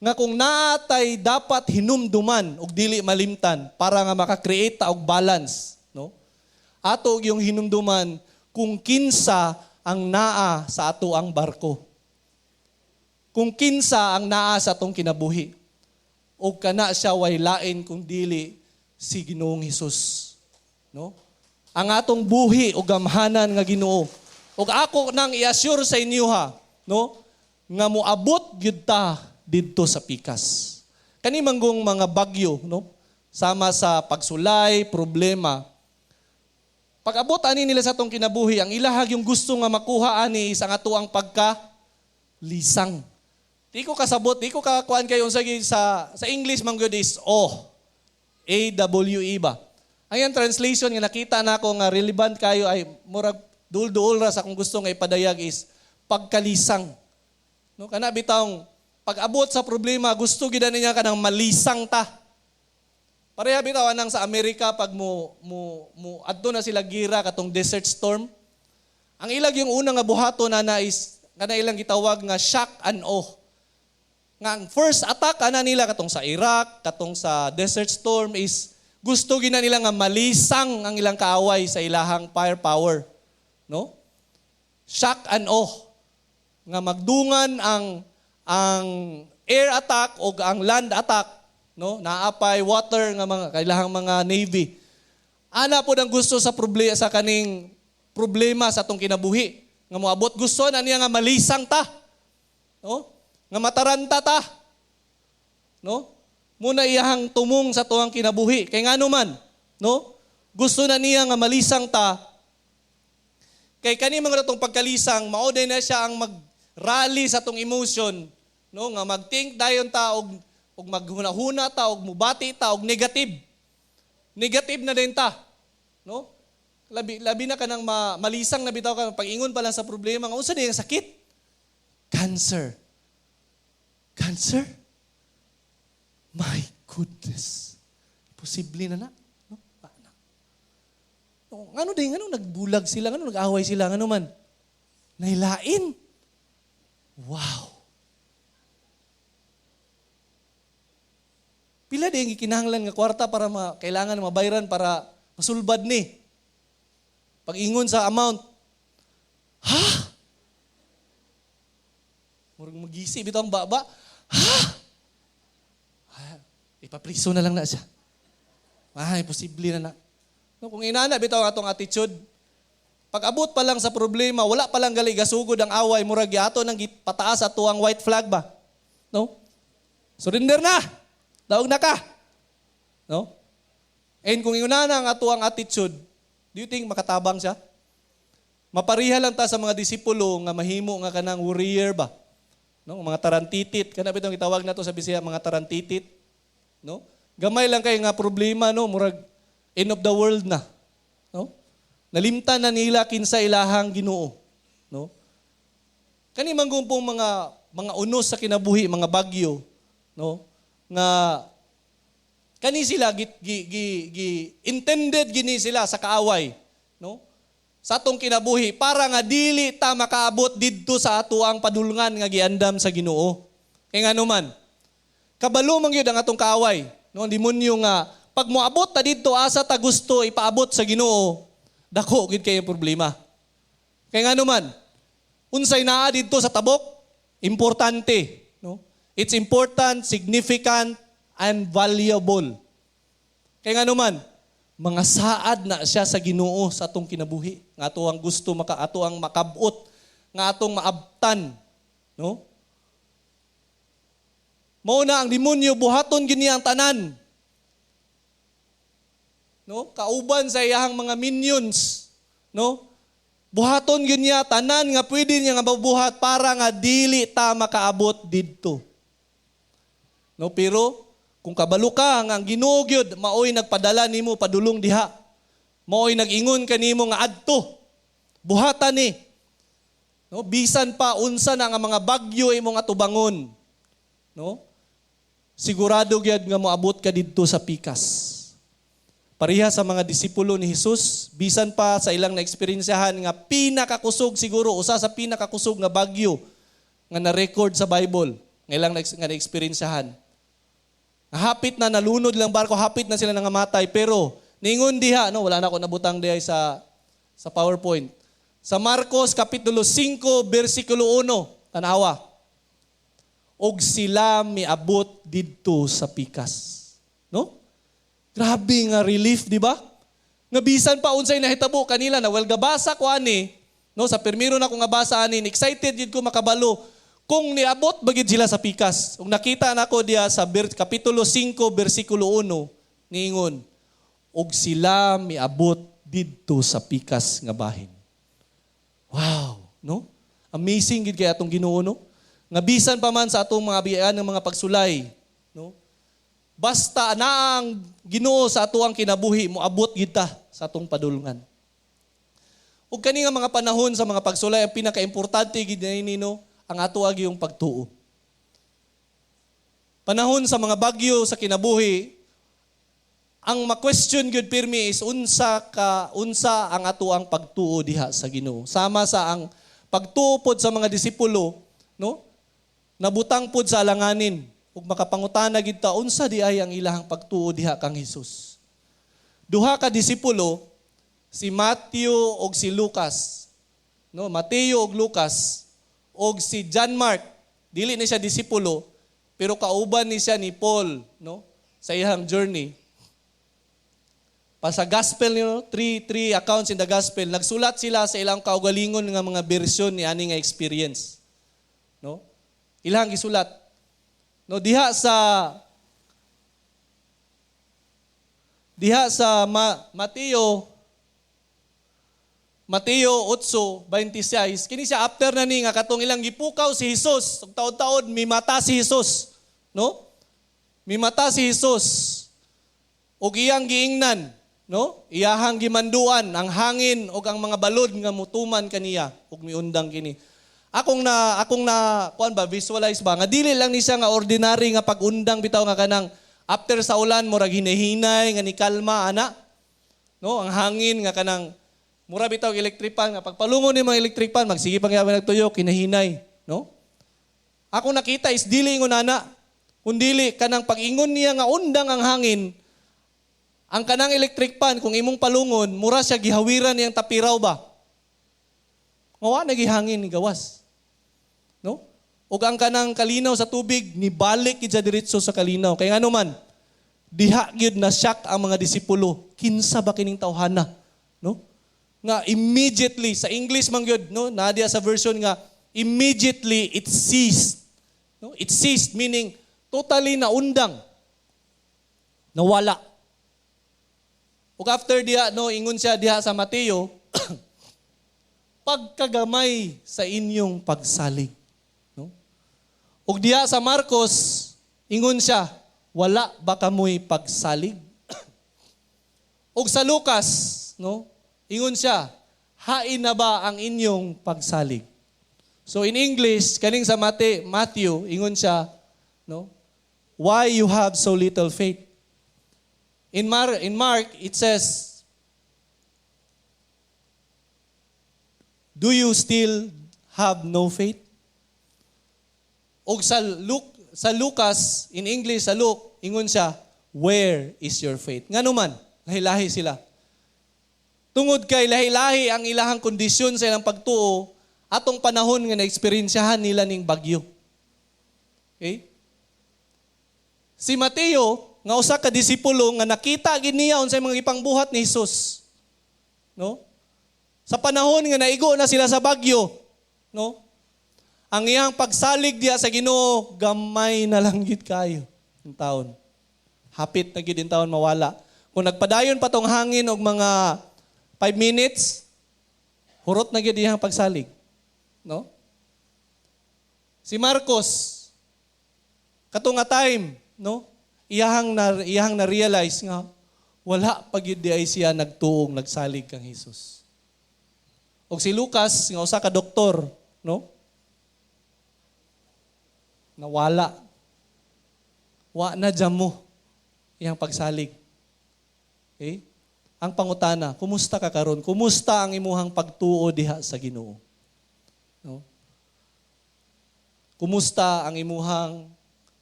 Nga kung naatay dapat hinumduman og dili malimtan para nga maka-create ta og balance, no? Ato yung hinumduman kung kinsa ang naa sa ato ang barko. Kung kinsa ang naa sa atong kinabuhi. O kana siya way lain kung dili si Ginoong Hesus. No? Ang atong buhi o gamhanan nga Ginoo. Ug ako nang i-assure sa inyo ha, no? Nga moabot gyud ta didto sa pikas. Kani manggong mga bagyo, no? Sama sa pagsulay, problema. Pag-abot ani nila sa atong kinabuhi, ang ilahag yung gusto nga makuha ani is ang atoang pagka lisang. Di ko kasabot, di ko kakuan kayo unsa sa English man gyud is awe. AWE ba? Ang iyang translation nga nakita nako nga relevant kayo ay murag duol-duol ra sa akong gusto nga ipadayag is pagkalisang. No, kana bitawng pag-abot sa problema, gusto gid niya kanang malisang ta. Pareha bitaw anang sa Amerika pag mo mo mo adto na sila gira katong Desert Storm. Ang ilag yung una nga buhaton na na is kana ilang gitawag nga shock and awe. Nga ang first attack ana nila katong sa Iraq, katong sa Desert Storm is gusto gina nila nga malisang ang ilang kaaway sa ilahang firepower. No? Shock and awe. Nga magdungan ang air attack o ang land attack, no? Naapay water nga mga kailahang mga navy. Ana po ang gusto sa problema sa kaning problema sa atong kinabuhi nga moabot, gusto na niya nga malisang ta. No? Nga mataranta ta. No? Muna iyahang tumong sa tuang kinabuhi. Kay ngano man, no? Gusto na niya nga malisang ta. Kay kani mga atong pagkalisang, mao na siya ang mag-rally sa atong emotion, no? Nga mag-think dayon ta og maghuna-huna ta og mubati ta og negative. Negative na din ta, no? Labi labi na kanang malisang na bitaw ka pag-ingon pa lang sa problema nga unsa ang sakit? Cancer. Cancer? My goodness. Posible na na. No? Na. No, ngano din, ngano nagbulag sila, ngano nag-away sila, ngano man? Nailain. Wow. Pila din gikinahanglan nga kwarta para kailangan mabayran para masulbad ni. Pag-ingon sa amount. Ha? Murag magisi bitaw ang baba. Ha? Ipapriso na lang na siya. Ay, posible na na. No, kung inana bitaw ang atong attitude, pag abot pa lang sa problema, wala pa lang gali gasugod ang away, murag ato nang gipataas ato ang white flag ba? No? Surrender na. Daog na ka. No? And kung inana ang ato ang attitude, do you think makatabang siya? Mapariha lang ta sa mga disipulo nga mahimo nga kanang warrior ba? No, mga tarantitit, kana bitong gitawag nato sa Bisaya mga tarantitit, no? Gamay lang kay nga problema, no, murag end of the world na, no? Nalimtan na nila kinsa ilahang Ginoo, no? Kani man pong mga unos sa kinabuhi, mga bagyo, no? Nga kani sila gi, gi, gi, gi intended gini sila sa kaaway, no? Sa atong kinabuhi para nga dili ta makaabot didto sa atoang padulngan nga giandam sa Ginoo. Kay ngano man, kabalo man gyud ang atong kaaway, no? Ang demonyo nga pag moabot ta didto asa ta gusto ipaabot sa Ginoo, dako gid kay problema. Kay ngano man, unsay naa didto sa tabok? Importante, no? It's important, significant, and valuable. Kay ngano man, mga saad na siya sa Ginoo sa atong kinabuhi, nga ato ang gusto maka ato ang makabot, nga atong maabtan, no? Mao na ang demonyo buhaton gini ang tanan. No? Kauban sa iyahang mga minions, no? Buhaton gyud niya tanan nga pwede niya nga mabuhat para nga dili ta makaabot didto. No, pero kung kabalo ka nga ang Ginoo gyud maoy nagpadala nimo padulong diha. Maoy nag-ingon kanimo nga adto. Buhatan ni. No, bisan pa unsa na nga mga bagyo imong atubangon. No? Sigurado gyud nga moabot ka didto sa pikas. Pareha sa mga disipulo ni Jesus, bisan pa sa ilang naeksperiensyahan nga pinakakusog siguro, usa sa pinakakusog nga bagyo nga na-record sa Bible, nga ilang nga naeksperiensyahan. Hapit na nalunod lang barko, hapit na sila nangamatay, pero ningon diha, no, wala na ako nabutang diha sa PowerPoint. Sa Marcos kapitulo 5 bersikulo 1, tanawa. Og sila miabot didto sa pikas. No? Grabe nga relief, di ba? Nga bisan pa unsay nahitabo kanila na well gabasa ko ani, no, sa pirmiro na ko nga basa ani, excited jud ko makabalo kung niabot ba gid sila sa pikas. Ug nakita nako diha sa kapitulo 5 bersikulo 1, Niingon, "Og sila miabot didto sa pikas nga bahin." Wow, no? Amazing gid kay atong Ginoo, no? Nga bisan pa man sa atong mga abian ng mga pagsulay, no? Basta naa ang Ginoo sa atoang kinabuhi, moabot gid ta sa atong padulngan. Ug kani nga mga panahon sa mga pagsulay, ang pinakaimportante gid ni, no, ang ato gyung pagtuo. Panahon sa mga bagyo sa kinabuhi, ang ma-question gyud pirmi is unsa ang atoang pagtuo diha sa Ginoo. Sama sa ang pagtuo pod sa mga disipulo, no? Nabutang pod sa alanganin ug makapangutana gid ta unsa di ay ang ilahang pagtuo diha kang Hesus. Duha ka disipulo, si Matthew ug si Lucas. No, Mateo ug Lucas ug si John Mark, dili ni siya disipulo, pero kauban ni siya ni Paul, no, sa iyang journey. Pa sa gospel niyo, three accounts in the gospel, nagsulat sila sa ilang kaugalingon nga mga bersyon ni ani nga experience. No? Ilang gisulat. No, diha sa Mateo 8:26, kini siya after na ni nga katong ilang gipukaw si Jesus, ug taod-taod mimata si Jesus, no? Mimata si Jesus. Ug iyang giingnan, no? Iyahang gimanduan ang hangin ug ang mga balod nga mutuman kaniya ug miundang kini. Akong na kuan ba, visualize ba nga dili lang ni siya nga ordinary nga pag-undang bitaw nga kanang after sa ulan murag hinahinay nga ni kalma ana. No, ang hangin nga kanang mura bitaw electric fan nga pagpalungon ni mga electric fan, magsige pang yaman nagtuyo kinahinay, no? Ako nakita is dili ingon ana. Kundili kanang pag-ingon niya nga undang ang hangin, ang kanang electric fan, kung imong palungon, mura siya gihawiran niyang tapiraw ba? Nga wa nagihangin ni gawas. No? Ug ang kanang kalinaw sa tubig, nibalik gid sa diretso sa kalinaw. Kay ngano man, diha gyud na shock ang mga disipulo. Kinsa ba kining tawhana? No? Nga immediately, sa English man gyud, no, naa diya sa version nga immediately it ceased. No? It ceased meaning totally naundang. Nawala. Ug after diha, no, ingon siya diha sa Mateo, "Pagkagamay sa inyong pagsalig." No? Ug diha sa Marcos, ingon siya, "Wala ba kamoy pagsalig?" Ug sa Lucas, no, ingon siya, "Hain na ba ang inyong pagsalig?" So in English, kaning sa Matthew, ingon siya, no, "Why you have so little faith?" In Mark, it says, "Do you still have no faith?" Og sa Lucas, in English, sa Luke, ingon siya, "Where is your faith?" Ngano man, lahi-lahi sila. Tungod kay lahi-lahi ang ilahang kondisyon sa ilang pagtuo, atong panahon nga na-eksperyensyahan nila ning bagyo. Okay? Si Mateo, nga usa ka disipulo nga nakita gid niya unsay mga gipangbuhat ni Hesus. No? Sa panahon nga naigo na sila sa bagyo, no? Ang iyang pagsalig diha sa Ginoo, gamay na lang gid kayo ang taon. Hapit na gid in taon mawala. Kung nagpadayon pa tong hangin og mga 5 minutes, hurot na gid iyang pagsalig. No? Si Marcos, kato nga time, no? Iyahang na realize nga wala pa gyud di ay siya nagtuong nagsalig kang Hesus. Og si Lucas nga usa ka doktor, no? Nawala. Wa na jamo iyang pagsalig. Okay? Ang pangutana, kumusta ka karon? Kumusta ang imuhang pagtuo diha sa Ginoo? No? Kumusta ang imuhang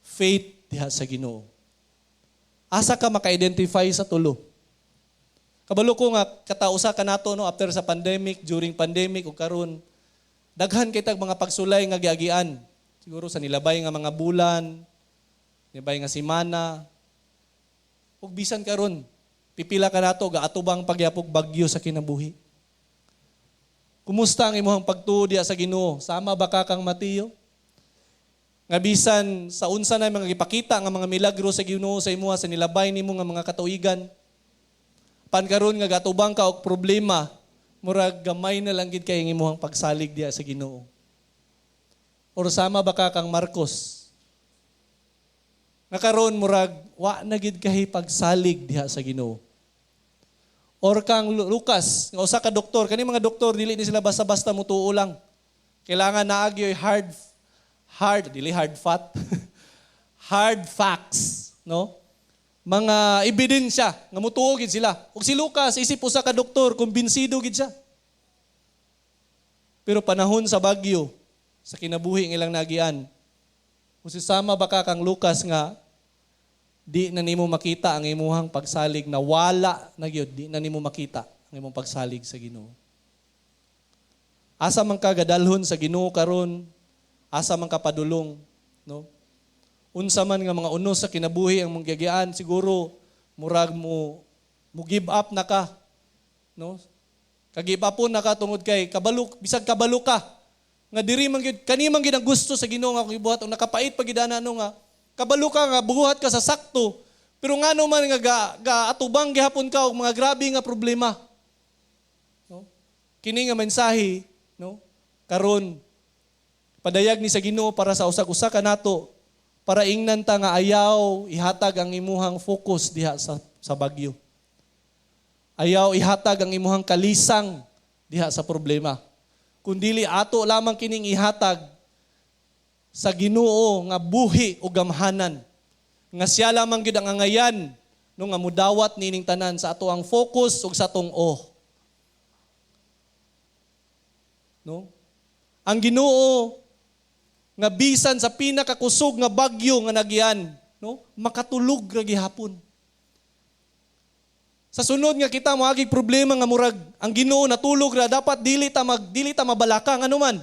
faith diha sa Ginoo? Asa ka maka-identify sa tulo? Kabalo ko nga katausa ka nato, no, after sa pandemic, during pandemic ug karon, daghan kay tag mga pagsulay nga giagian. Siguro sa nilabay nga mga bulan, nilabay nga semana. Ug bisan karon, pipila ka nato gaatubang pagyapog bagyo sa kinabuhi. Kumusta ang imuhang pagtuo diha sa Ginoo? Sama ba ka kang Mateo? Nga bisan sa unsa na mga gipakita nga mga milagro sa Ginoo sa imuha sa nilabay nimo nga mga katuigan. Pan karon nga gatubang ka og problema, murag gamay na lang gid kay ang imuhang pagsalig diha sa Ginoo. Or sama ba ka kang Marcos? Nga karon murag wa na gid kay pagsalig diha sa Ginoo. Or kang Lucas, nga usa ka doktor, kani mga doktor dili ni sila basta-basta mutuo lang. Kailangan naa gyoy hard hard dili hard fat, hard facts, no? Mga ebidensya nga mutuo gid sila. Ug si Lucas, isip usa ka doktor, kumbinsido gid siya. Pero panahon sa bagyo, sa kinabuhi ng ilang nagian, kung sama ba ka kang Lucas nga di na nimo makita ang imuhang pagsalig, na wala na gyud, di na nimo makita ang imong pagsalig sa Ginoo? Asa man ka gadalhon sa Ginoo karon? Asa man ka padulong, no? Unsa man nga mga unos sa kinabuhi ang mong giagian, siguro murag mo give up na ka, no? Ka-give up na ka tungod kay kabalo, bisag kabalo ka nga diri man gyud, kani man gyud ang gusto sa Ginoo nga akong ibuhat ug nakapait pa gid ana, no, nga kabalo ka nga buhat ka sa sakto, pero ngano man nga ga atubang gihapon ka og mga grabe nga problema, no? Kini nga mensahe, no, karon padayag ni sa Ginoo para sa usag-usa ka nato, para ingnan ta nga ayaw ihatag ang imuhang focus diha sa bagyo. Ayaw ihatag ang imuhang kalisang diha sa problema. Kundili ato lamang kining ihatag sa Ginoo nga buhi o gamhanan. Nga siya lamang gyud ang angayan, no, nga mudawat nining tanan sa ato ang focus ug sa atong o. No? Ang Ginoo nga bisan sa pinakakusog nga bagyo nga nagyan, no, makatulog ra gihapon. Sa sunod nga kita moagig problema nga murag ang Ginoo natulog ra, dapat dili ta mabalaka. Ngano man?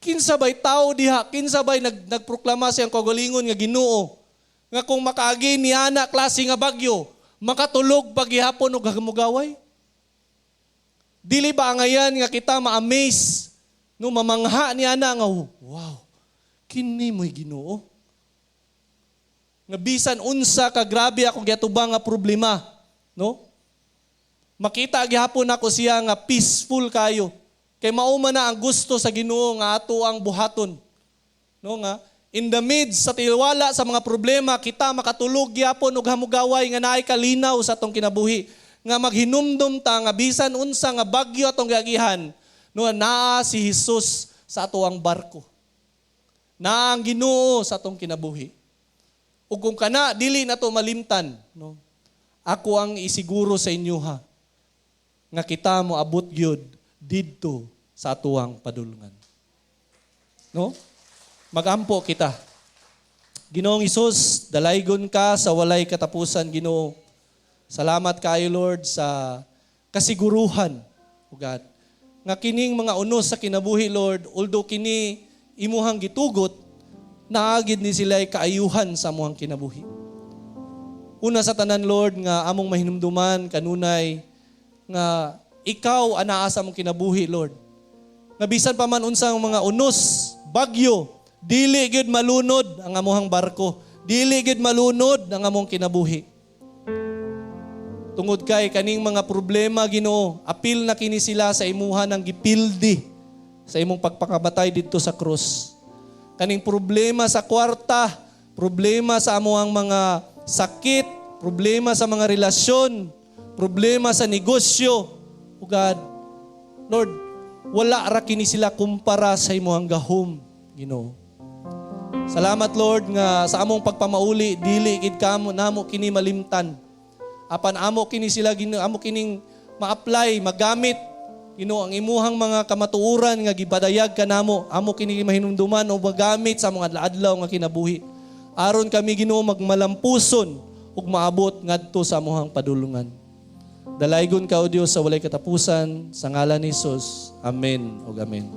Kinsa bay tao diha, kinsa bay nagproklama siyang kaugalingon nga Ginoo nga kung makaagi ni ana klase nga bagyo, makatulog paghihapon og hamugaway? Dili ba angayan nga kita ma-amaze, no, mamangha ni ana nga, "Wow, kini mo'y Ginoo?" Nga bisan unsa ka grabe akong giatubang nga problema, no? Makita gihapon ako siya nga peaceful kayo. Kay mao man na ang gusto sa Ginoo nga ato ang buhaton. No, nga in the midst sa tilwala sa mga problema, kita makatulog gyapon og hamugaway nga naay kalinaw sa atong kinabuhi. Nga maghinumdum ta nga bisan unsa nga bagyo atong giagihan, no, naa si Jesus sa ato ang barko. Naa ang Ginoo sa atong kinabuhi. Ug kung kana dili na to malimtan, no? Ako ang isiguro sa inyo ha nga kita mo abot gyud didto sa atuang padulngan. No? Magampo kita. Ginoong Hesus, dalaygon ka sa walay katapusan, Ginoo. Salamat kayo, Lord, sa kasiguruhan, O God, nga kining mga unos sa kinabuhi, Lord, although kini imuhang gitugot, naa gid ni sila kaayuhan sa amuhang kinabuhi. Una sa tanan, Lord, nga among mahinumduman kanunay nga ikaw anaa sa among kinabuhi, Lord. Nga bisan pa man unsang mga unos, bagyo, dili gyud malunod ang amuhang barko. Dili gyud malunod ang among kinabuhi. Tungod kay kaning mga problema, Ginoo, apil na kini sila sa imuha ng gipildi sa imong pagpakamatay didto sa krus. Kaning problema sa kwarta, problema sa amuhang mga sakit, problema sa mga relasyon, problema sa negosyo. O God, Lord, wala ra kini sila kumpara sa imuhang gahom, Ginoo. Salamat, Lord, nga sa among pagpamauli dili gid kamo namo kini malimtan. Apan amo kini sila, Ginoo, amo kining ma-apply, magamit, Ginoo, ang imuhang mga kamatuoran nga gipadayag kanamo, amo kini mahinumduman o magamit sa among adlaw nga kinabuhi. Aron kami, Ginoo, magmalampuson ug maabot ngadto sa amuhang padulungan. Dalaygon ka, O Dios, sa walay katapusan, sa ngalan ni Jesus. Amen ug amen.